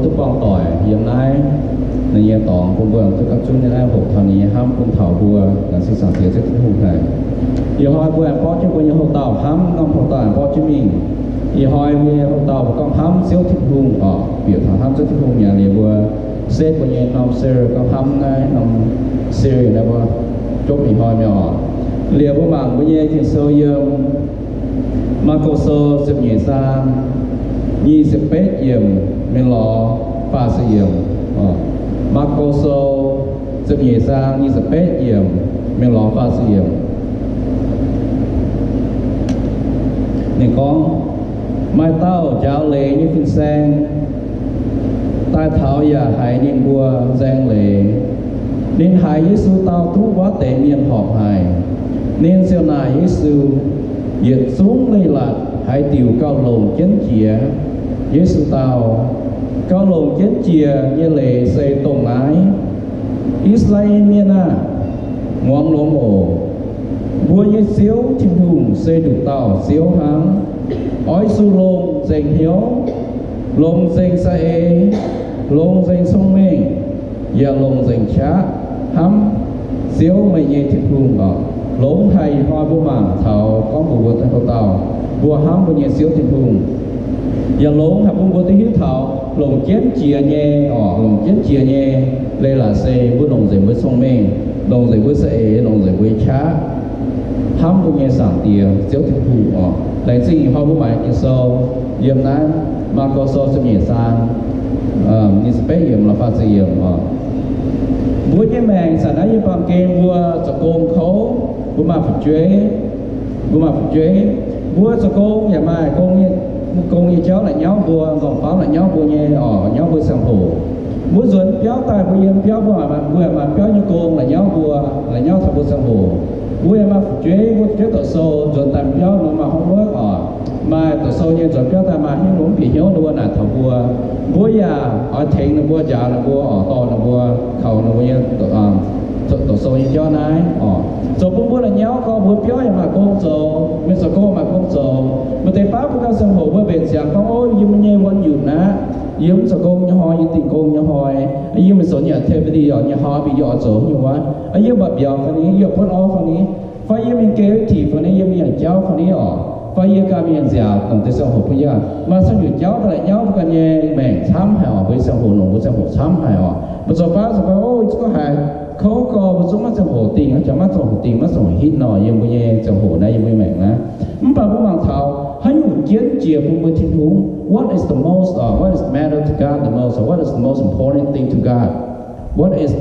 duqv buangh doic yiem naaiv ninh nyei dorngx bun mbuo duqv gapv zunv nyei naaiv hoqc taux ninh nyei hnamv bun taux mbuo laengz zingh Zaangc Diex Ziouv Tin-Hungh haic. Ih hnoi mbuo aengx borqv jienv mbuo nyei houx-dauh hnamv, norm houx-dauh aengx borqv jienv mingh. Ih hnoi mbuo nyei houx-dauh mbuo gorngv hnamv Ziouv Tin-Hungh oc, bieqc taux hnamv Ziouv Tin-Hungh mi'aqv. Liuz mbuo setv mbuo nyei norm series gorngv hnamv naaiv norm series naaiv mbuo jopv ih hnoi mi'aqv oc. Liuz mbuo mangc mbuo nyei Ging-Sou yiem Maako Sou ziepc nyeic zaang nyic ziepc betv yiemc mingh lorz faah ziepc yiemc. Maako Sou ziepc nyeic zaang nyic ziepc betv yiemc mingh lorz faah ziepc yiemc. Ninh gorngv, maaih dauh njaaux leiz nyei fin-saeng daaih taux yaac haiz ninh mbuo nzaeng leiz. Ninh haiz Yesu dau duqv wuov deix mienh horpc haic. Ninh ziouc naaic Yesu, yietc zungv leiz-latc haaix diuc gauh longc jienv jiex? Yesu dau, gauh longc jienv jiex nyei leiz se dongh naaiv, I^saa^laa^en Mienh aah! Muangx longx oc. Mbuo nyei Ziouv Tin-Hungh se nduqc dauh Ziouv hnangv. Oix zuqc longc nzengc hnyouv, longc nzengc za'eix, longc nzengc cong-mengh, yaac longc nzengc qaqv hnamv Ziouv, meih nyei Tin-Hungh oc. Longx haic ih hnoi mbuo mangc taux gorngv mbuox mbuo dauh dauh, mbuo hnamv mbuo nyei Ziouv Tin-Hungh. Yaac longx haic bun mbuo duqv hiuv taux longc jienv jiex nyei oc, longc jienv jiex nyei leiz-latc se mbuo longc nzengc mbuo cong-mengh, longc nzengc mbuo za'eix, longc nzengc mbuo qaqv hnamv mbuo nyei Zaangc Diex Ziouv Tin-Hungh oc. Laengz zingh ih hnoi mbuo mangc Ging-Sou yiem naaiv Maako Sou ziepc nyeic zaang nyic ziepc betv yiemc lorz faah ziepc yiemc oc. Mbuo nyei maengc zanc naaiv yiem baamh gen mbuo zoux gong kouv, mbuo maaih fu'jueiv, mbuo maaih fu'jueiv, mbuo zoux gong yaac maaih gong nyei, gong nyei jauv la'nyauv mbuo, nzauc faam la'nyauv mbuo nyei oc, la'nyauv mbuo ziangh hoc. Mbuo nzuonx biauv daaih mbuo yiem biauv mbuo, mbuo yaac maaih biauv nyei gong la'nyauv mbuo, la'nyauv taux mbuo ziangh hoc. Mbuo yaac maaih fu'jueiv, mbuo fu'jueiv doqc sou nzuonx daaih biauv nor maaih homework oc, maaih doqc sou nyei nzuonx biauv daaih maaih hnyouv longx bieqc hnyouv ninh mbuo naaic taux mbuo. Mbuo yaac oix tengx ninh mbuo, njaaux ninh mbuo oc, dorh ninh mbuo, kaux ninh mbuo nyei doqc sou nyei jauv naaiv oc. Zoux bun mbuo la'nyauv gorngv mbuo biauv yaac maaih gong zoux, mienh zoux gong maaih gong zoux. Maaih deix baav mbuo ganh ziangh hoc mbuo mbenc ziangx gorngv, ov, yie mbuo nyei วันหยุด naaiv, yie mv zoux gong nyei hnoi, yie dingh gong nyei hnoi, yie mingh zoux nyei activity oc, nyei hobby yie oix zoux nyei wuov, yie mv baac mbiauz fai ni, yie buonv orv fai ni, fai yie mingh geh tiqc fai ni, yie mingh yangh jauv fai ni oc, fai yie ganh mingh yangh nziaauc dongh deix ziangh hoc bun yie. Maaih camv nyungc jauv daaih la'nyauv mbuo ganh nyei maengc camv haic oc, mbuo nyei ziangh hoc longc mbuo ziangh hoc camv haic oc. Mbuo zoux baav zoux gau, ov, zungv haiz kouv gau, mbuo zungv maiv ziangh hoc dingh, jangx maiv ziangh hoc dingh, maiv ziangh hoc hitv nor yiem mbuo nyei ziangh hoc naaiv, yiem mbuo nyei maengc naaiv. Mv baac mbuo mangc taux haaix nyungc jienv jiex bun mbuo Tin-Hungh, what is the most, uh, what is matter to God the most, or what is the most important thing to God? What is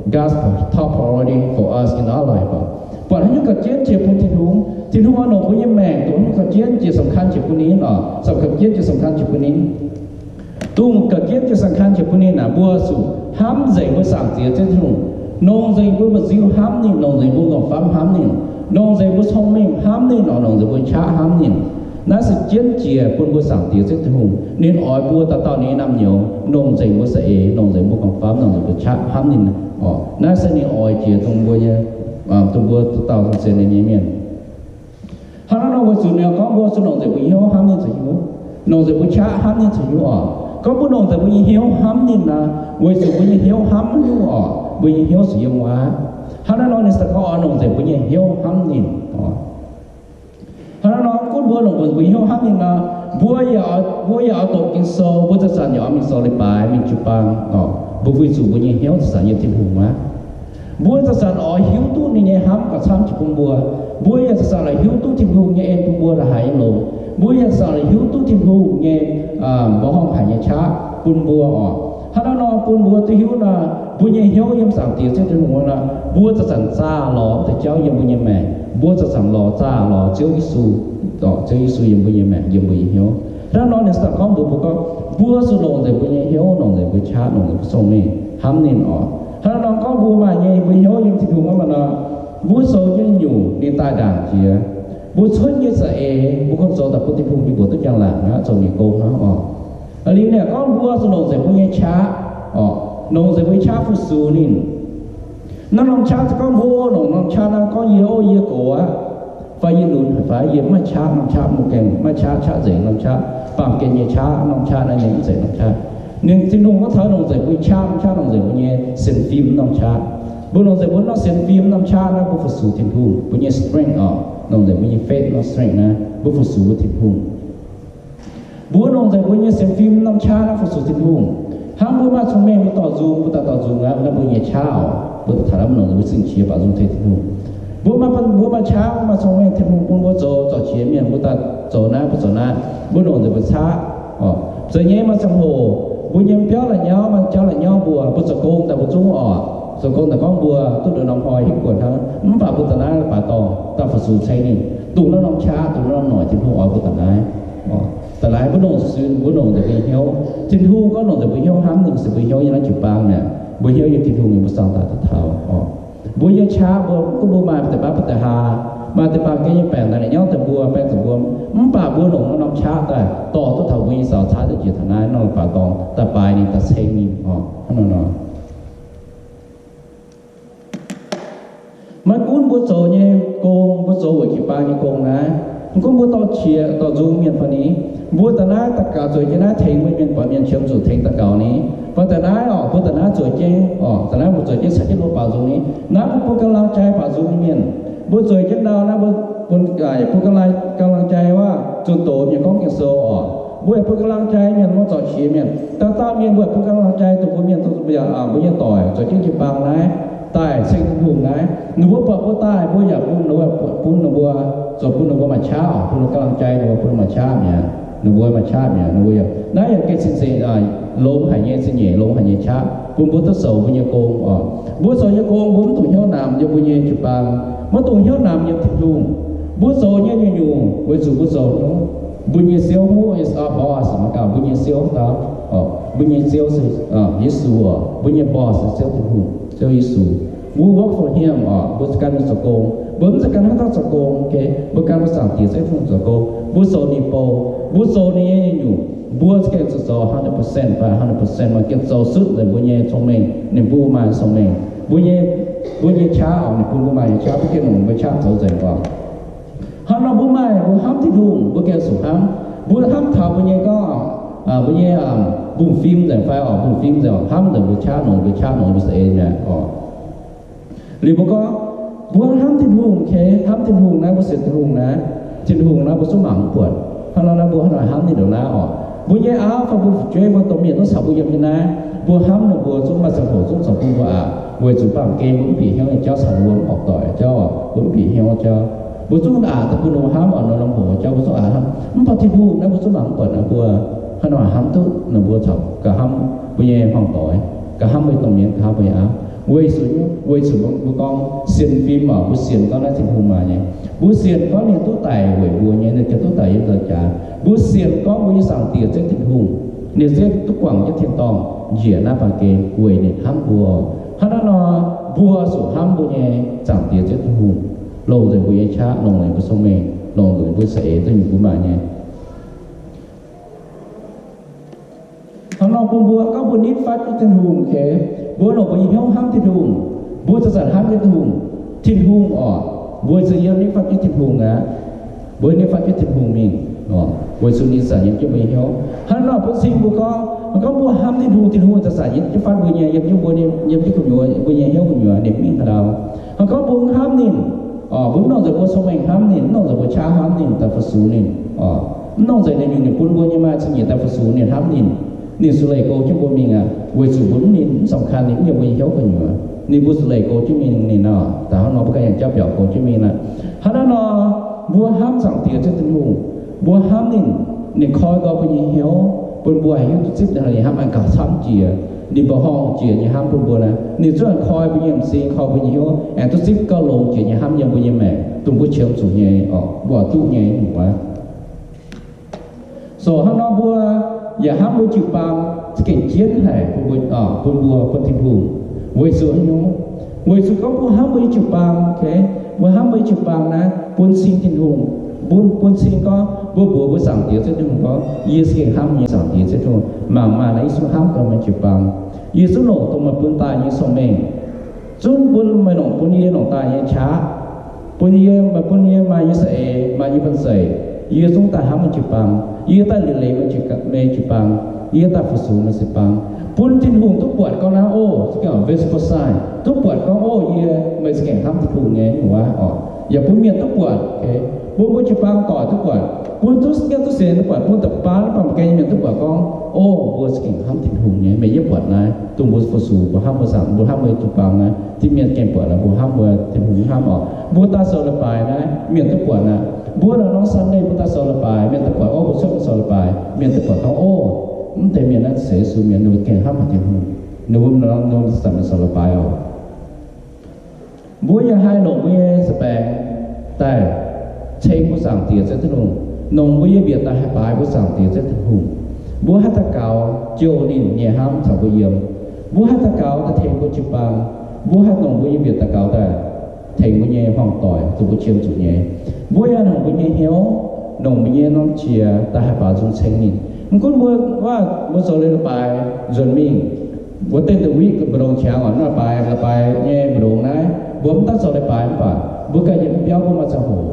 God's top priority for us in our life? Buatc haaix nyungc gauh jienv jiex bun Tin-Hungh, Tin-Hungh oix longc mbuo nyei maengc dongh haaix nyungc gauh jienv jiex สำคัญ jiex bun ninh oc, สำคัญ jienv jiex สำคัญ jiex bun ninh. Dongh gauh jienv jiex สำคัญ jiex bun ninh naaic, mbuo zuqc hnamv nzengc mbuo Zaangc Diex Ziouv Tin-Hungh, longc nzengc mbuo mba'nziu hnamv ninh, longc nzengc mbuo nqorngv-famv hnamv ninh, longc nzengc mbuo cong-mengh hnamv ninh, longc nzengc mbuo qaqv hnamv ninh. Naaiv se jienv jiex bun mbuo Zaangc Diex Ziouv Tin-Hungh. Ninh oix mbuo dauh dauh ninh nyei naamh nyouz longc nzengc mbuo za'eix, longc nzengc mbuo nqorngv-famv, longc nzengc mbuo qaqv hnamv ninh oc. Naaiv se ninh oix jiex dongh mbuo nyei, dongh mbuo dauh dauh sienx ninh nyei mienh. Hnangv naaiv nor weic zuqc ninh gorngv mbuo zuqc longc nzengc mbuo nyei hnyouv hnamv ninh zoux hnyouv, longc nzengc mbuo qaqv hnamv ninh zoux hnyouv oc. Gorngv mbuo longc nzengc mbuo nyei hnyouv hnamv ninh naaic, weic zuqc mbuo nyei hnyouv hnamv mv hiuv oc, mbuo nyei hnyouv zuqc yiem wuov. Hnangv naaiv nor ninh se gorngv oix longc nzengc mbuo nyei hnyouv hnamv ninh oc. Hnangv naaiv nor gunv mbuo longc nzengc mbuo nyei hnyouv hnamv ninh nor, mbuo yaac, mbuo yaac oix doqc Ging-Sou, mbuo zanc-zanc yaac oix mingh zoux leiz-baaix, mingh jiu-baang oc. Mbuo weic zuqc mbuo nyei hnyouv zanc-zanc yiem Tin-Hungh aqv. Mbuo zanc-zanc oix hiuv duqv ninh nyei hnamv gauh camv jiex bun mbuo. Mbuo yaac zanc-zanc oix hiuv duqv Tin-Hungh nyei en bun mbuo la'haaix nyei longx. Mbuo yaac zanc-zanc oix hiuv duqv Tin-Hungh nyei mbuoqc horngh haic nyei qaqv bun mbuo oc. Hnangv naaiv nor bun mbuo duqv hiuv nor, mbuo nyei hnyouv yiem Zaangc Diex Ziouv Tin-Hungh nor, mbuo zanc-zanc zaah lorz deix jauv yiem mbuo nyei maengc. Mbuo zanc-zanc lorz zaah lorz Ziouv Yesu, dorh Ziouv Yesu yiem mbuo nyei maengc, yiem mbuo nyei hnyouv. Hnangv naaiv nor ninh se gorngv mbuox mbuo gorngv, mbuo zuqc longc nzengc mbuo nyei hnyouv, longc nzengc mbuo qaqv, longc nzengc mbuo cong-mengh hnamv ninh oc. Hnangv naaiv nor gorngv mbuo maaih nyei mbuo hnyouv yiem Tin-Hungh hnangv nor, mbuo zoux nyei nyungc ninh daaih ndaangc jiex. Mbuo cuotv nyei za'eix mbuo kungx zoux daaih bun Tin-Hungh mingh mbuox duqv njang-laangc aqv, zoux nyei gong hnangv oc. Liuz ninh gorngv mbuo zuqc longc nzengc mbuo nyei qaqv oc, longc nzengc mbuo nyei qaqv fu-sux ninh. Naaiv norm qaqv se gorngv mbuo longc norm qaqv naaiv gorngv yie, o, yie gox aqv, fai yie lunx haic fai yie mv maaih qaqv, norm qaqv mbuo gaengh maiv qaqv, qaqv nzengc norm qaqv, baamh gen nyei qaqv, norm qaqv naaiv ninh mv zeiz norm qaqv. Ninh, Tin-Hungh gorngv taux longc nzengc mbuo nyei qaqv, qaqv longc nzengc mbuo nyei sienx fim norm qaqv. Mbuo longc nzengc mbuo norm sienx fim norm qaqv naaiv, mbuo fu-sux Tin-Hungh, mbuo nyei strength oc, longc nzengc mbuo nyei faith norm strength naaiv, mbuo fu-sux mbuo Tin-Hungh. Mbuo longc nzengc mbuo nyei sienx fim norm qaqv naaiv fu-sux Tin-Hungh. Hnangv mbuo maaih cong-mengh mbuo dorh nzung, mbuo daaih dorh nzung aqv, naaiv mbuo nyei qaqv oc. Mbuo taux naaiv mbuo longc nzengc mbuo zingh qiex baac nzung tengx Tin-Hungh. Mbuo maaih, mbuo maaih qaqv, mbuo maaih cong-mengh, Tin-Hungh bun mbuo zoux, zorc qiex mienh, mbuo daaih zoux naaiv, mbuo zoux naaiv, mbuo longc nzengc mbuo qaqv oc. Zoux nyei maaih ziangh hoc mbuo nyei biauv la'nyauv, maaih jauv la'nyauv mbuo, mbuo zoux gong daaih mbuo zungv oc. Zoux gong daaih gorngv mbuo duqv nduqc norm hnoi hiuv guonc hnangv, mv baac mbuo daaih naaiv leiz-baaix dorngh daaih fu-sux ceng ninh, dongh naaiv norm qaqv, dongh naaiv norm noic Tin-Hungh oix mbuo daaih naaiv. Daaih naaiv mbuo longc sin, mbuo longc nzengc mbuo hnyouv. Tin-Hungh gorngv longc nzengc mbuo hnyouv hnamv ninh, se mbuo hnyouv yiem naaiv jiu-baang mi'aqv. Mbuo hnyouv yiem Tin-Hungh nyei, mbuo siang daaih daaih taux oc. Mbuo nyei qaqv mbuo, gorngv mbuo maaih deix baav baav deix haa, maaih deix baamh gen nyei baengc daaih la'nyauv deix mbuo, baeng zuqc mbuo, mv baac mbuo longc norm qaqv daaih dorh duqv taux mbuo nyei zaux caaiv daaih jiex taux naaiv norm leiz-baaix dorngh daaih baaix ninh, daaih ceng ninh oc. Hnangv nor nor, maiv gunv mbuo zoux nyei gong, mbuo zoux weic jiu-baang nyei gong naaiv, mv gunv mbuo dorh qiex dorh nzung mienh fai ni, mbuo daaih naaiv daux gaux zueiz jienv naaiv tengx mbuo mienh buatc mienh qiemx zuqc tengx daux gaux ni, fai daaih naaiv oc, mbuo daaih naaiv zueiz jienv oc, daaih naaiv mbuo zueiz jienv caux jienv loz-baaux nzung ni, naaiv mbuo bun กำลังใจ baaux nzung nyei mienh. Mbuo zueiz jienv ndau naaiv mbuo bun, bun กำลังใจ waac zunh doz mienh gorngv Ging-Sou oc. Mbuo yaac bun กำลังใจ mienh, mbuo zorc qiex mienh. Dauh dauh mienh mbuo yaac bun กำลังใจ dongh mbuo mienh, dongh mbuo nyei doic zueiz jienv jiu-baang naaiv daaih ceng Tin-Hungh naaiv. Ninh mbuo buatc mbuo daaih, mbuo yaac bun ninh mbuo, bun ninh mbuo, zoux bun ninh mbuo maaih qaqv oc, bun ninh กำลังใจ ninh mbuo, bun ninh maaih qaqv mi'aqv, ninh mbuo maaih qaqv mi'aqv, ninh mbuo yaac naaiv yaac gengh cing-nzengc, longx haic nyei, cing-nzengc longx haic nyei qaqv bun mbuo duqv zoux mbuo nyei gong oc. Mbuo zoux nyei gong mbuo mv dungx hnyouv namx yiem mbuo nyei jiu-baang, maiv dungx hnyouv namx yiem Tin-Hungh. Mbuo zoux nyei nyungc-nyungc weic zuqc mbuo zoux hnyouv mbuo nyei Ziouv, mbuo nyei boss, mbuo ganh mbuo nyei Ziouv dau, mbuo nyei Ziouv se Yesu oc, mbuo nyei boss se Ziouv Tin-Hungh, Ziouv Yesu. Mbuo work for him oc, mbuo ganh mingh zoux gong. Mbuo mv zeiz ganh haaix dauh zoux gong, mbuo ganh mbuo Zaangc Diex Ziouv Tin-Hungh zoux gong. Mbuo zoux ninh bou, mbuo zoux ninh nyei nyungc-nyungc, mbuo gengh zuqc zoux hundred percent fai hundred percent, maaih gengh zoux sutv nzengc mbuo nyei cong-mengh, ninh mbuo maaih cong-mengh. Mbuo nyei, mbuo nyei qaqv oc, ninh bun mbuo maaih nyei qaqv, mbuo gengh longc mbuo qaqv zoux nzengc oc. Hnangv nor mbuo maaih, mbuo hnamv Tin-Hungh, mbuo gengh zuqc hnamv. Mbuo hnamv taux mbuo nyei gorngv, mbuo nyei mbungv fim nzengc fai oc, mbungv fim nzengc, hnamv nzengc mbuo qaqv, longc mbuo qaqv, longc mbuo za'eix mi'aqv oc. Liuz mbuo gorngv, mbuo hnamv Tin-Hungh, hnamv Tin-Hungh naaiv, mbuo sienx Tin-Hungh naaiv, Tin-Hungh naaiv mbuo zungv mangc mv buatc. Hnangv nor naaiv mbuo hnangv haaix nor hnamv ninh ndoqc naaiv oc? Mbuo nyei auv fai mbuo fu'jueiv, mbuo domh mienh zungv caux mbuo yiem nyei naaiv, mbuo hnamv ninh mbuo zungv maaih ziangh hoc zungv caux bun mbuo aqc, weic zuqc baamh gen mbuo mv bieqc hnyouv nyei jauv caux ninh mbuo mv horpc doic jauv oc, mbuo mv bieqc hnyouv jauv. Mbuo zungv aqc daaih bun ninh mbuo hnamv oc, norm norm hoc jauv mbuo zungv aqc hnamv. Mv baac Tin-Hungh naaiv mbuo zungv mangc mv buatc naaiv, mbuo hnangv nor hnamv duqv ninh mbuo caux gauh hnamv mbuo nyei hmuangv doic, gauh hnamv mbuo nyei domh mienh, gauh hnamv mbuo nyei auv. Weic zuqc, weic zuqc mbuo gorngv sienx fim oc, mbuo sienx gorngv naaiv Tin-Hungh maaih nyei. Mbuo sienx gorngv ninh duqv daic weic mbuo nyei, ninh gengh duqv daic yiem nzauh jaax. Mbuo sienx gorngv mbuo nyei Zaangc Diex Ziouv Tin-Hungh, ninh Ziouv duqv guangc jienv tin-dorngh njiec naaiv baamh gen weic ninh hnamv mbuo. Hnangv naaiv nor, mbuo zuqc hnamv mbuo nyei Zaangc Diex Ziouv Tin-Hungh, longc nzengc mbuo nyei qaqv, longc nzengc mbuo cong-mengh, longc nzengc mbuo za'eix duqv nyungc mbuo maaih nyei. Hnangv nor bun mbuo gorngv mbuo nitv fatv jienv Tin-Hungh, mbuo longc mbuo nyei hnyouv hnamv Tin-Hungh, mbuo zanc-zanc hnamv jienv Tin-Hungh, Tin-Hungh oc, mbuo za'gengh nitv fatv jienv Tin-Hungh aqv. Mbuo nitv fatv jienv Tin-Hungh mingh, weic zuqc ninh zanc-zanc yiem jienv mbuo nyei hnyouv. Hnangv nor bun cing mbuo gorngv, gorngv mbuo hnamv Tin-Hungh, Tin-Hungh zanc-zanc yitv fatv mbuo nyei, yiem jienv mbuo, yiem jienv gu'nyuoz, mbuo nyei hnyouv gu'nyuoz, ninh mingh haaix ndau. Gorngv mbuo hnamv ninh, mbuo mv nongc nzengc mbuo cong-mengh hnamv ninh, mv nongc nzengc mbuo qaqv hnamv ninh daaih fu-sux ninh, mv nongc nzengc ninh nyungc ninh bun mbuo nyei maaih zingh nyeic daaih fu-sux ninh, hnamv ninh, ninh zuqc leih go jienv mbuo mingh aqv. Weic zuqc mbuo mv ninh mv สำคัญ, ninh mv yiem mbuo nyei hnyouv gu'nyuoz, ninh mbuo zuqc leih go jienv mingh ninh aqv. Daaih hnangv nor mbuo ganh yangh jauv biaux go jienv mingh aqv. Hnangv naaiv nor, mbuo hnamv Zaangc Diex Ziouv Tin-Hungh, mbuo hnamv ninh, ninh koi nqoi mbuo nyei hnyouv, bun mbuo haih hiuv duqv zipv ninh hnamv aengx gauh camv jiex, ninh mbuoqc horngh jiex nyei hnamv bun mbuo naaiv. Ninh zungv koi mbuo nyei m'zing, koi mbuo nyei hnyouv, aengx duqv zipv gauh longx jiex nyei hnamv yiem mbuo nyei maengc, dongh mbuo qiemx zuqc nyei, mbuo duqv nyei nyungc wuov. So hnangv nor mbuo yaac hnamv mbuo jiu-baang za'gengh jienv haic bun mbuo, bun mbuo, bun Tin-Hungh. Weic zuqc, weic zuqc gorngv mbuo hnamv mbuo nyei jiu-baang, mbuo hnamv mbuo nyei jiu-baang naaiv bun cing Tin-Hungh, bun, bun cing gorngv mbuo mbuox mbuo Zaangc Diex Ziouv Tin-Hungh gorngv, yie za'gengh hnamv yie nyei Zaangc Diex Ziouv Tin-Hungh, mangc maah, naaiv yie zungv hnamv gaax meih jiu-baang. Yie zungv longc dongh meih bun daaih nyei cong-mengh, zungv bun meih longc, bun yie longc daaih nyei qaqv, bun yie, meih bun yie maaih nyei za'eix, maaih nyei banh zeic, yie zungv daaih hnamv meih jiu-baang, yie daaih liuc leiz meih jiu-baang. Yie daaih fu-sux meih jiu-baang, bun Tin-Hungh duqv buatc gorngv naaiv, o, za'gengh visible sign, duqv buatc gorngv, o, yie, meih za'gengh hnamv Tin-Hungh nyei wuov oc. Yaac bun mienh duqv buatc, bun mbuo jiu-baang doic duqv buatc, bun duqv sienx duqv buatc, bun da'faanh baamh gen mienh duqv buatc gorngv, o, mbuo za'gengh hnamv Tin-Hungh nyei. Meih yie buatc naaiv, dongh mbuo fu-sux, mbuo hnamv mbuo zaangc, mbuo hnamv mbuo jiu-baang naaiv, mienh gengh buatc naaiv, mbuo hnamv mbuo, Tin-Hungh hnamv oc. Mbuo daaih zoux leiz-baaix naaiv, mienh duqv buatc naaiv. Mbuo naaic norm Sunday mbuo daaih zoux leiz-baaix, mienh duqv buatc, o, mbuo cuotv zoux leiz-baaix, mienh duqv buatc gorngv, o, mv deix mienh naaiv sienx Yesu mienh, ninh mbuo gengh hnamv haic Tin-Hungh. Ninh mbuo norm norm zanc mienh zoux leiz-baaix oc. Mbuo yaac haih longc mbuo nyei saeng-baengx daaih ceng mbuo Zaangc Diex Ziouv Tin-Hungh, longc mbuo nyei mbietc daaih haih baaix mbuo Zaangc Diex Ziouv Tin-Hungh. Mbuo haih daux gaux jouh ninh nyei hnamv caux mbuo yiem. Mbuo haih daux gaux daaih tengx mbuo jiu-baang. Mbuo haih longc mbuo nyei mbietc daux gaux daaih tengx mbuo nyei hmuangv-doic, zuqc mbuo qiemx zuqc nyei. Mbuo yaac longc mbuo nyei hnyouv, longc mbuo nyei norm qiex daaih haih baaux nzung ceng ninh. Mv gunv mbuo waac mbuo zoux leiz-baaix nzuonx mingh, mbuo dengh duqv wuic mbu'ndongx qangx oc, naaiv baaix, leiz-baaix nyei mbu'ndongx naaiv, mbuo mv daaih zoux leiz-baaix mv baac mbuo ganh yiem biauv mbuo maaih ziangh hoc,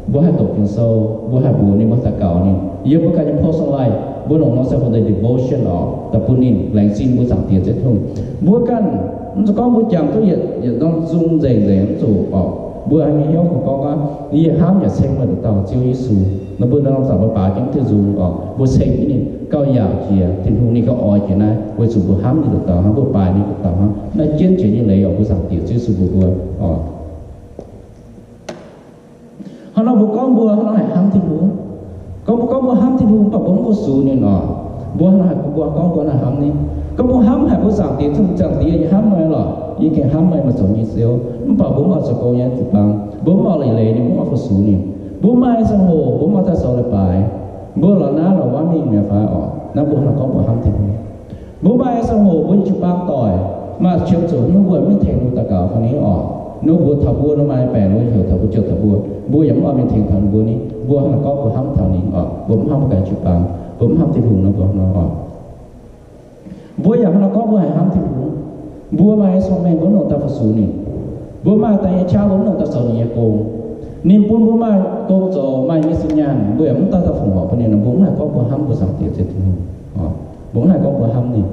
mbuo haih doqc Ging-Sou, mbuo haih mbuox ninh, mbuo haih daux gaux ninh. Yiem mbuo ganh nyei personal life, mbuo longc norm ziangh hoc deix devotion oc, daaih bun ninh laengz zingh mbuo Zaangc Diex Ziouv Tin-Hungh. Mbuo ganh, mv zeiz gorngv mbuo jangx duqv yietc, yietc norm nzung nzengc nzengc mv zuqc oc. Mbuo nyei hnyouv kungx gorngv aqv, yie hnamv yaac ceng meih nduqc dauh Ziouv Yesu. Naaiv mbuo norm zanc mbuo baaux jienv diuh nzung oc, mbuo ceng jienv ninh gauh yaauc jiex, Tin-Hungh ninh gauh oix jiex naaiv, weic zuqc mbuo hnamv ninh nduqc dauh hnangv, mbuo baaix ninh nduqc dauh hnangv. Naaiv jienv jiex nyei leiz oc, mbuo Zaangc Diex Ziouv Yesu mbuox mbuo oc. Hnangv nor mbuo gorngv mbuo hnangv nor haih hnamv Tin-Hungh. Gorngv mbuo gorngv mbuo hnamv Tin-Hungh, mv baac mbuo mv fu-sux ninh oc. Mbuo hnangv nor haih, mbuo gorngv mbuo hnangv hnamv ninh. Gorngv mbuo hnamv haic mbuo Zaangc Diex, Zaangc Diex, yie hnamv meih lorqc, yie gengh hnamv meih, meih zoux yie nyei Ziouv. Mv baac mbuo mv oix zoux gong nyei jiu-baang, mbuo mv oix leiz leiz ninh, mbuo mv oix fu-sux ninh. Mbuo maaih ziangh hoc mbuo mv oix daaih zoux leiz-baaix, mbuo lorz naaiv lorz wuov mingh mi'aqv fai oc. Naaiv mbuo hnangv nor gorngv mbuo hnamv Tin-Hungh. Mbuo maaih ziangh hoc mbuo nyei jiu-baang doic maaih qiemx zuqc hnyouv, mbuo mv tengx ninh daux gaux fai ni oc. Ninh mbuo taux mbuo, ninh maaih baengc, ninh mbuo heuc taux mbuo, jouh taux mbuo, mbuo yaac mv oix mingh tengx taux ninh mbuo ni. Mbuo hnangv nor gorngv mbuo hnamv taux ninh oc. Mbuo mv hnamv mbuo ganh jiu-baang, mbuo mv hnamv Tin-Hungh nor mbuo hnangv nor oc. Mbuo yaac hnangv nor gorngv mbuo haih hnamv Tin-Hungh. Mbuo maaih cong-mengh, mbuo mv longc daaih fu-sux ninh. Mbuo maaih daaih nyei qaqv, mbuo mv longc daaih zoux ninh nyei gong. Ninh bun mbuo maaih gong zoux, maaih nyei sin nyaanh, mbuo yaac mv daaih daaih fongc horc bun ninh nor, mbuo mv haih gorngv mbuo hnamv mbuo Zaangc Diex Ziouv Tin-Hungh. Mbuo mv haih gorngv mbuo hnamv ninh.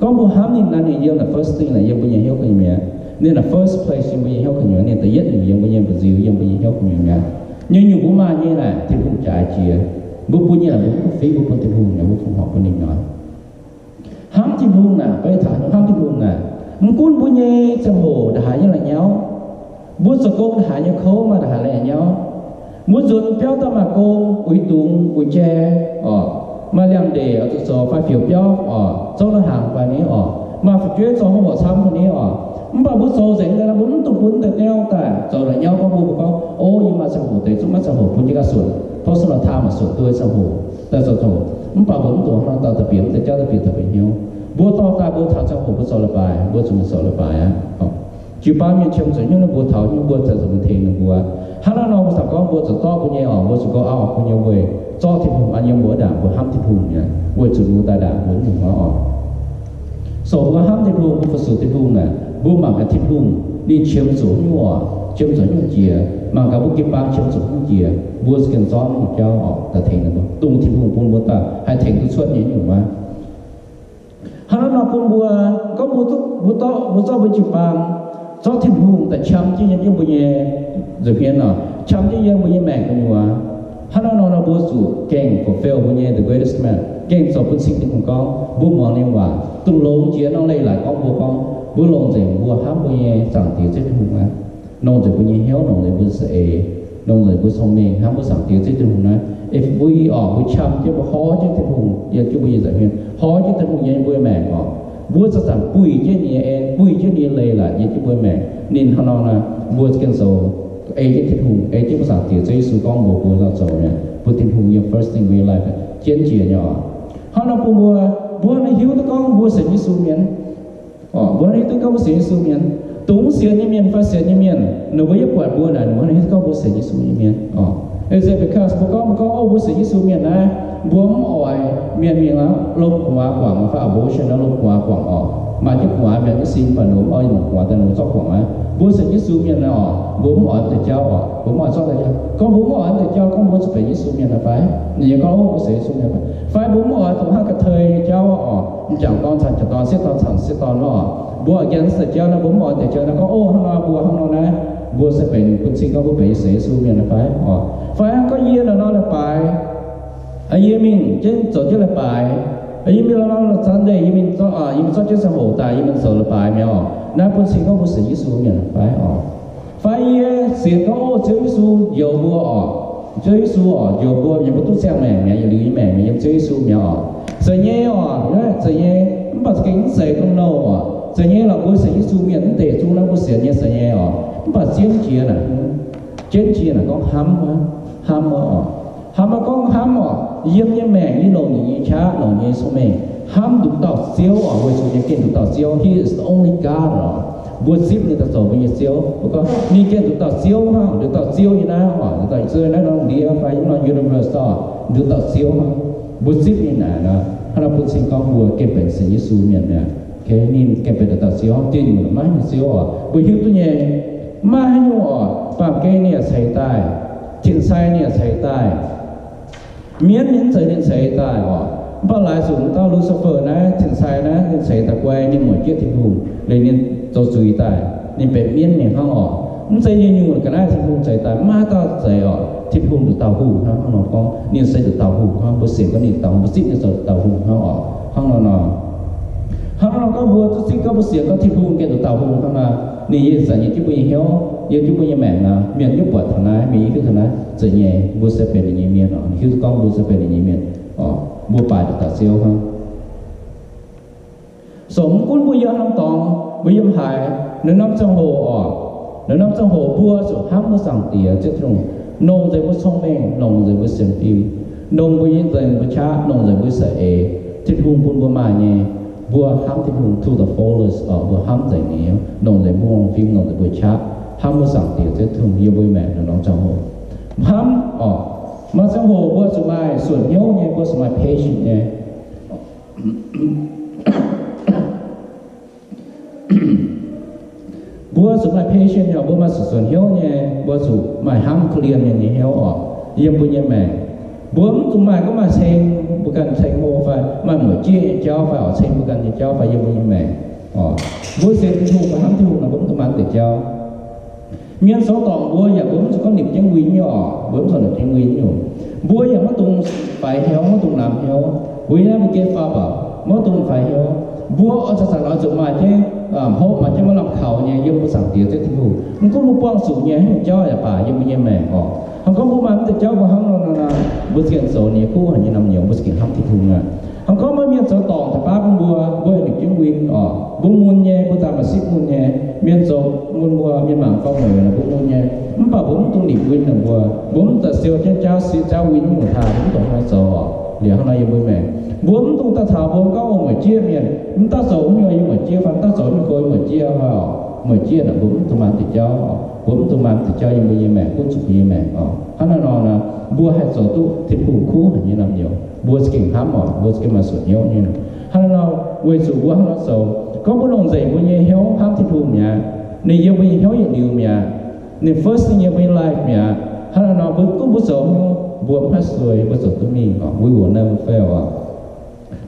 Gorngv mbuo hnamv ninh naaic, ninh yiem the first thing naaic yiem mbuo nyei hnyouv gu'nyuoz mi'aqv. Ninh the first place yiem mbuo nyei hnyouv gu'nyuoz, ninh da'yietv nyungc yiem mbuo nyei mba'nziu, yiem mbuo nyei hnyouv gu'nyuoz mi'aqv. Nyungc-nyungc mbuo maaih nyei naaic, Tin-Hungh jaaix jiex. Mbuo bun nyei naaic, mbuo mv fingx, mbuo bun Tin-Hungh nyei, mbuo fongc horc bun ninh nor. Hnamv Tin-Hungh naaic, beiv taux hnamv Tin-Hungh naaic, mv gunv mbuo nyei ziangh hoc ndongc haaix nyei la'nyauv, mbuo zoux gong ndongc haaix nyei kouv, maaih ndongc haaix la'nyauv, mbuo nzuonx biauv daaih maaih gong, uix dungz, uix jai, oc, maaih liangx-ndeic oix zuqc zoux fai fioux biauv oc, zorqv la'hnaangx fai ni oc, maaih fu'jueiv zoux homework camv fai ni oc. Mv baac mbuo zoux nzengc daaih, mbuo mv dungx bun deix nyauv daaih zoux la'nyauv gorngv mbuo, mbuo gorngv, o, yie maaih ziangh hoc deix zungv maiv ziangh hoc bun jienv ganh suonc, personal time suonc duqv ziangh hoc daaih zoux ziangh hoc. Mv baac mbuo mv dungx hnangv nor daaih da'bieqc mv deix jauv, da'bieqc da'bieqc hnyouv. Mbuo dorh daaih mbuo taux ziangh hoc mbuo zoux leiz-baaix, mbuo zuqc mingh zoux leiz-baaix aqv. Jiu-baang mienh qiemx zuqc hnyouv ninh mbuo taux hnyouv mbuo, zuqc mingh tengx ninh mbuo. Hnangv naaiv nor mbuo caux gorngv mbuo zoux zorqv mbuo nyei oc, mbuo zuqc go out bun nyei weic zorqv Tin-Hungh an yiem mbuo ndaangc, mbuo hnamv Tin-Hungh nyei, weic zuqc ninh mbuo daaih ndaangc mbuo nyungc hnoi oc. So mbuo hnamv Tin-Hungh, mbuo fu-sux Tin-Hungh naaic, mbuo mangc gaax Tin-Hungh ninh qiemx zuqc hnyouv oc, qiemx zuqc hnyouv jiex, mangc gaax mbuo jiu-baang qiemx zuqc hnyouv jiex, mbuo za'gengh zorqv nyungc jauv oc daaih tengx ninh mbuo, dongh Tin-Hungh bun mbuo daaih haih tengx duqv cuotv nyei nyungc wuov. Hnangv naaiv nor bun mbuo, gorngv mbuo, mbuo zorqv, mbuo zorqv mbuo jiu-baang, zorqv Tin-Hungh daaih qam jienv yiem jienv mbuo nyei nza'hmien oc, qam jienv yiem mbuo nyei maengc gu'nyuoz. Hnangv naaiv nor, nor mbuo zuqc gengh fulfill mbuo nyei the greatest command, gengh zoux bun cing Tin-Hungh gorngv mbuo muangx ninh waac, dongh longx jiex norm leiz-latc gorngv mbuo gorngv, mbuo longc nzengc mbuo hnamv mbuo nyei Zaangc Diex Ziouv Tin-Hungh aqv. Longc nzengc mbuo nyei hnyouv, longc nzengc mbuo za'eix, longc nzengc mbuo cong-mengh hnamv mbuo Zaangc Diex Ziouv Tin-Hungh naaiv. If we, oc, mbuo qam jienv, mbuo hov jienv Tin-Hungh yiem jienv mbuo nyei nza'hmien, hov jienv Tin-Hungh yiem jienv mbuo nyei maengc oc, mbuo za'gengh buih jienv ninh nyei en, buih jienv ninh nyei leiz-latc yiem jienv mbuo nyei maengc. Ninh hnangv nor naaic, mbuo gengh zoux ei jienv Tin-Hungh, ei jienv mbuo Zaangc Diex Ziouv Yesu gorngv mbuox mbuo nor zoux mi'aqv, bun Tin-Hungh yiem first thing in life jienv jiex nyei oc. Hnangv nor bun mbuo, mbuo hnangv hiuv duqv gorngv mbuo sienx Yesu mienh. Oc, mbuo hnangv hiuv duqv gorngv mbuo sienx Yesu mienh. Dongh mv sienx nyei mienh fai sienx nyei mienh, ninh mbuo yaac buatc mbuo naaic, ninh mbuo hnangv hiuv duqv gorngv mbuo sienx Yesu nyei mienh oc. Is it because mbuo gorngv, mbuo gorngv, o, mbuo sienx Yesu mienh naaiv, mbuo mv oix mienh mingh lomh gu'nguaaz guangc fai abortion lomh gu'nguaaz guangc oc. Maaih jienv gu'nguaaz mienh mv sin, mv baac ninh mbuo mv oix lomh gu'nguaaz daaih ninh mbuo zorqv guangc aqv. Mbuo sienx Yesu mienh naaiv oc, mbuo mv oix deix jauv oc, mbuo mv oix zorqv deix jauv. Gorngv mbuo mv oix deix jauv, gorngv mbuo zuqc benx Yesu mienh. fai? Ninh nyei gorngv, Ov, mbuo sienx Yesu mienh fai? Fai mbuo mv oix zuqc hnangv ga'tei nyei jauv oc, m'jangc dorn caux m'jangc dorn, sieqv dorn caux sieqv dorn oc. Mbuo gengh se jauv naaiv mbuo mv oix deix jauv naaiv gorngv, Ov, hnangv nor mbuo hnangv nor naaiv, mbuo se benx bun cing gorngv mbuo benx sienx Yesu mienh fai oc? Fai hnangv gorngv yie nor nor leiz-baaix yie mingh jienv zoux jienv leiz-baaix, yie mingh nor nor Sunday yie mingh zorqv, yie mingh zorqv jienv ziangh hoc daaih yie mingh zoux leiz-baaix mi'aqv oc. Naaiv bun cing gorngv mbuo sienx Yesu mienh fai oc? Fai yie sienx gorngv, Ov, Ziouv Yesu njoux mbuo oc. Ziouv Yesu oc, njoux mbuo, yiem mbuo duqv ziangh maengc mi'aqv, yietc liuz nyei maengc mi'aqv, yiem Ziouv Yesu mi'aqv oc. Zeiz nyei oc, zeiz nyei, mv baac za'gengh mv zeiz dongh nouh oc. Zeiz nyei lorqc, mbuo sienx Yesu mienh mv deix zungv naaiv mbuo sienx nyei zeiz nyei oc. Mv baac jienv jiex naaic, jienv jiex naaic gorngv hnamv, hnamv oc. Hnamv oc, gorngv hnamv oc, yiem nyei maengc nyei longc nyei qaqv, longc nyei cong-mengh hnamv nduqc dauh Ziouv oc, weic zuqc ninh gengh nduqc dauh Ziouv. He is the only God oc. Mbuo zipv ninh daaih zoux mbuo nyei Ziouv. Mbuo gorngv ninh gengh nduqc dauh Ziouv hnangv, nduqc dauh Ziouv nyei naaiv oc, nduqc dauh Ziouv naaiv norm ndiev fai yiem norm universe oc, nduqc dauh Ziouv hnangv. Mbuo zipv ninh naaic nor, hnangv nor bun cing gorngv mbuo gengh benx sienx Yesu mienh mi'aqv. Ninh gengh benx nduqc dauh Ziouv, dingh nyungc maiv nyungc Ziouv oc. Mbuo hiuv duqv nyei, maiv haaix nyungc oc, baamh gen ninh yaac ceix daaih, tin-sai ninh yaac ceix daaih, mienv mienh zeiz ninh ceix daaih oc. Mv baac laaix zuqc dauh Lucifer naaiv, tin-sai naaiv, ninh ceix daaih guai, ninh mueic jieqv Tin-Hungh, liuz ninh zoux zuiz daaih, ninh benx mienv mienh hnangv oc. Mv zeiz nyungc-nyungc ga'naaiv Tin-Hungh ceix daaih, maiv dauh zeiz oc. Tin-Hungh nduqc dauh hungh hnangv, hnangv nor gorngv ninh se nduqc dauh hungh hnangv. Mbuo sienx gorngv ninh nduqc dauh hungh, mbuo zipv ninh zoux nduqc dauh hungh hnangv oc. Hnangv nor nor, hnangv nor nor gorngv mbuo duqv zipv gorngv mbuo sienx gorngv Tin-Hungh gengh nduqc dauh hungh hnangv nor, ninh yaac zanc nyei jienv mbuo nyei hnyouv, yiem jienv mbuo nyei maengc nor, mienh nyei buatc taux naaiv, mienh nyei hiuv taux naaiv, zeiz nyei mbuo se benx ninh nyei mienh oc. Ninh hiuv duqv gorngv mbuo se benx ninh nyei mienh oc. Mbuo baaix nduqc dauh Ziouv hnangv. So mv gunv mbuo yiem haaix norm dorngx, mbuo yiem haaix, naaiv norm ziangh hoc oc, naaiv norm ziangh hoc mbuo zuqc hnamv mbuo Zaangc Diex Ziouv Tin-Hungh, longc nzengc mbuo cong-mengh, longc nzengc mbuo sienx fim, longc mbuo nyei nzengc mbuo qaqv, longc nzengc mbuo za'eix, Tin-Hungh bun mbuo maaih nyei, mbuo hnamv Tin-Hungh to the fullest oc. Mbuo hnamv nzengc nyei, longc nzengc mbuo fim, longc nzengc mbuo qaqv, hnamv mbuo Zaangc Diex Ziouv Tin-Hungh yiem mbuo nyei maengc naaiv norm ziangh hoc. Hnamv oc, maaih ziangh hoc mbuo zuqc maaih suonc hnyouv nyei, mbuo zuqc maaih patient nyei. Mbuo zuqc maaih patient nyei, mbuo maaih suonc hnyouv nyei, mbuo zuqc maaih hnamv korv-lienh mienh nyei hnyouv oc, yiem mbuo nyei maengc. Mbuo mv dungx maaih gorngv maaih ceng mbuo ganh ceng hlo fai maaih mueic jieqv nyei jauv fai oc, ceng mbuo ganh nyei jauv fai yiem mbuo nyei maengc oc. Mbuo sienx Tin-Hungh fai hnamv Tin-Hungh nor, mbuo mv dungx maaih deix jauv. Mienh zoux dorngc mbuo yaac mbuo mv zuqc gorngv nimc jienv win nyei oc, mbuo mv zuqc nimc jienv win nyei oc. Mbuo yaac maiv dungx faix hnyouv, maiv dungx namx hnyouv. Mbuo yiem mbuo geh faaux baac maiv dungx faix hnyouv. Mbuo oix zanc-zanc oix zuqc maaih jienv, hopv maaih jienv maiv lamh kaux nyei yiem mbuo Zaangc Diex Ziouv Tin-Hungh. Mv gunv mbuo buangh zuqc nyei haaix nyungc jauv yaac baac yiem mbuo nyei maengc oc. Hnangv gorngv mbuo maaih mv deix jauv mbuo hnamv nor, mbuo za'gengh zoux ninh nyei kuv haic nyei naamh nyouz, mbuo za'gengh hnamv Tin-Hungh aqv. Hnangv gorngv maaih mienh zoux dorngc daaih baav bun mbuo, mbuo nimc jienv win oc, mbuo mun nyei, mbuo daaih maaih sipv mun nyei. Mienh zoux mun mbuo, mienh mangc gorngv mueic nor mbuo mun nyei, mv baac mbuo mv dungx nimc win ninh mbuo. Mbuo mv daaih siou jienv jauv siev jauv win nyungc taaih, mv dungx hnangv nor zoux oc. Liuz hnangv nor yiem mbuo maengc, mbuo mv dungx daaih taux mbuo gorngv, O, mueic jieqv mienh, mv daaih zoux haaix nyungc yie mueic jieqv fai mv daaih zoux haaix nyungc gorx yie mueic jieqv oc. Mueic jieqv naaic mbuo mv dungx maaih deix jauv oc. Mbuo mv dungx maaih deix jauv yiem mbuo nyei maengc, gunv zuqc mbuo nyei maengc oc. Hnangv naaiv nor, mbuo haih zoux duqv Tin-Hungh kuv haic nyei naamh nyouz, mbuo za'gengh hnamv oc, mbuo za'gengh maaih suonc hnyouv nyei. Hnangv naaiv nor, weic zuqc mbuo hnangv nor zoux, gorngv mbuo longc nzengc mbuo nyei hnyouv hnamv Tin-Hungh mi'aqv, ninh yiem mbuo nyei hnyouv yietc liuz mi'aqv. Ninh first thing yiem mbuo nyei life mi'aqv. Hnangv naaiv nor mbuo gunv mbuo zoux haaix nyungc mbuo mv haih suei, mbuo zoux duqv mingh oc, we will never fail oc.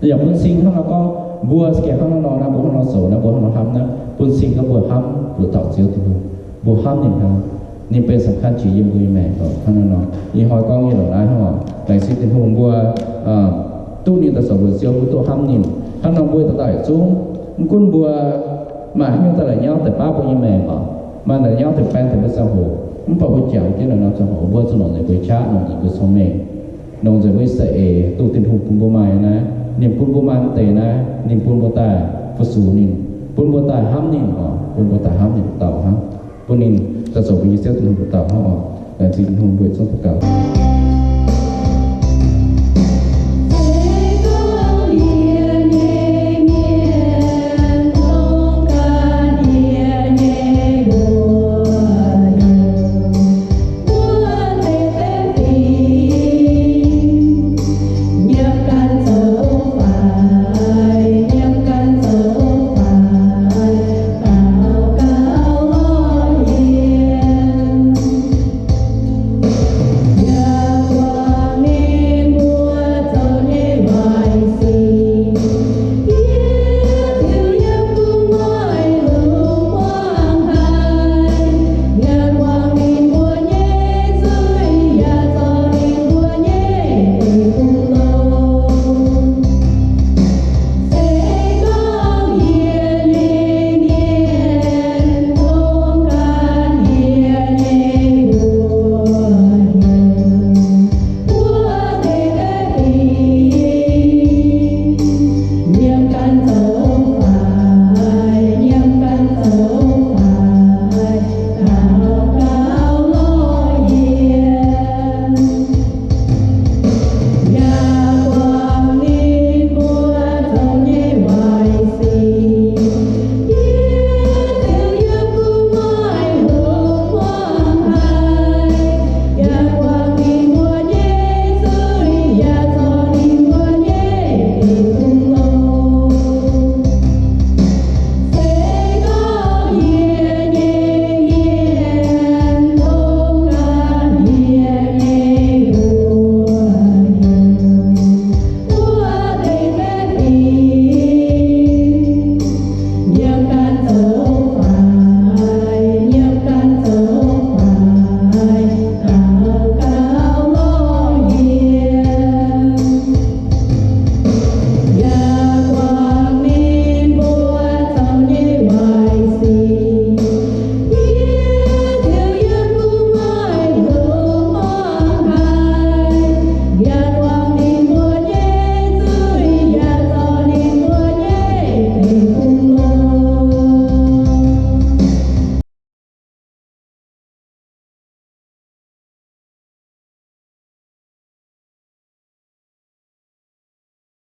Yaac bun cing hnangv nor gorngv mbuo za'gengh hnangv naaiv nor, naaiv mbuo hnangv nor zoux, naaiv mbuo hnangv nor hnamv naaiv, bun cing gorngv mbuo hnamv nduqc dauh Ziouv Tin-Hungh. Mbuo hnamv ninh hnangv, ninh benx สำคัญ jiex yiem mbuo nyei maengc oc. Hnangv naaiv nor, ih hnoi gorngv nyei longc naaiv hnangv oc, laengz zingh Tin-Hungh mbuo duqv ninh daaih zoux mbuo Ziouv, mbuo duqv hnamv ninh. Hnangv nor mbuo dauh dauh yietc zungv, mv gunv mbuo maaih haaix nyungc daaih la'nyauv deix baav mbuo nyei maengc oc, maaih la'nyauv deix baeng deix mbuo ziangh hoc, mv baac mbuo jangx jienv la'nyauv ziangh hoc, mbuo zuqc longc nzengc mbuo qaqv, longc nzengc mbuo cong-mengh, longc nzengc mbuo nyei za'eix, duqv Tin-Hungh bun mbuo maaih naaiv. Ninh bun mbuo maaih mv deix naaiv, ninh bun mbuo daaih fu-sux ninh, bun mbuo daaih hnamv ninh oc, bun mbuo daaih hnamv ninh dauh hnangv, bun ninh daaih zoux mbuo nyei Ziouv Tin-Hungh dauh hnangv oc. Laengz zingh Tin-Hungh, mbuo yietc zungv daux gaux.